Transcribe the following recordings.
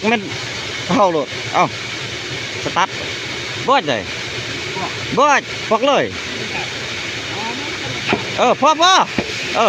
ແມ່ນເຮົາໂລດ. ເອົ້າ ສະຕາດ. ບໍ່ໄດ້ ບໍ່ ປອກເລີຍ. ເອີ ພໍ ພໍ ເອີ.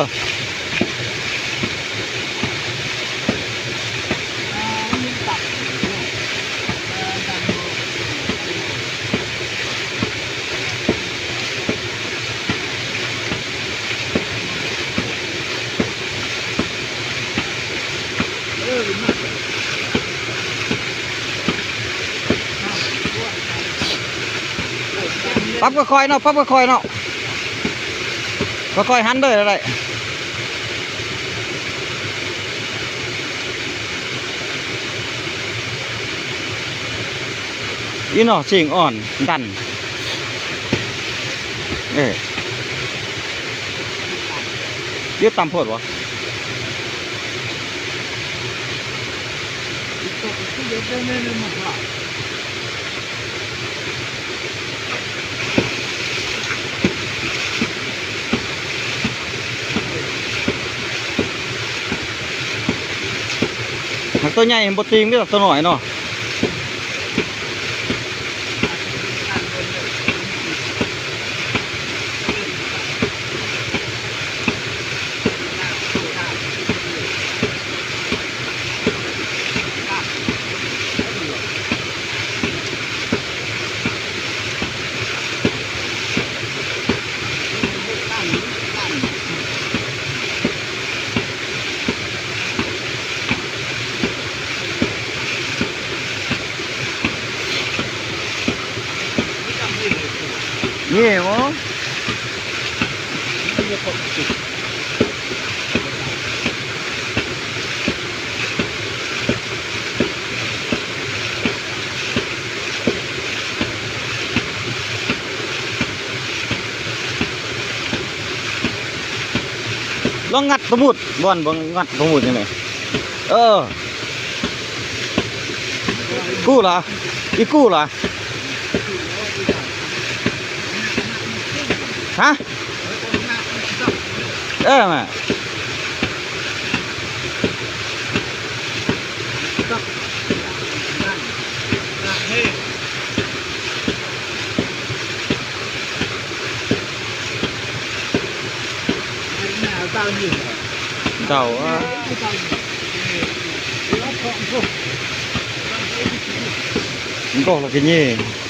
ປັບຄ່ອຍໆເນາະ ປັບຄ່ອຍໆເນາະ ຄ່ອຍໆຫັນເດີໄດ້. ອີເນາະ ຊິງອ່ອນດັນ ເອີ ຢູ່ຕ່ຳໂພດບໍ່? ມັນຕົວໃຫຍ່ ມັນບໍ່ຕີງເດ້ ຕົວນ້ອຍເນາະ. ນີ້ໂອ ລອງງັດປາໝູດ ບ່ອນເບິ່ງ ງັດປາໝູດຈັ່ງໃດ? ເອີ ກູລະ ອີກູລະ ຮະ? ເອີ ມາ ເຈົ້າ ເຈົ້າ ມັນກໍລະກະເຍ.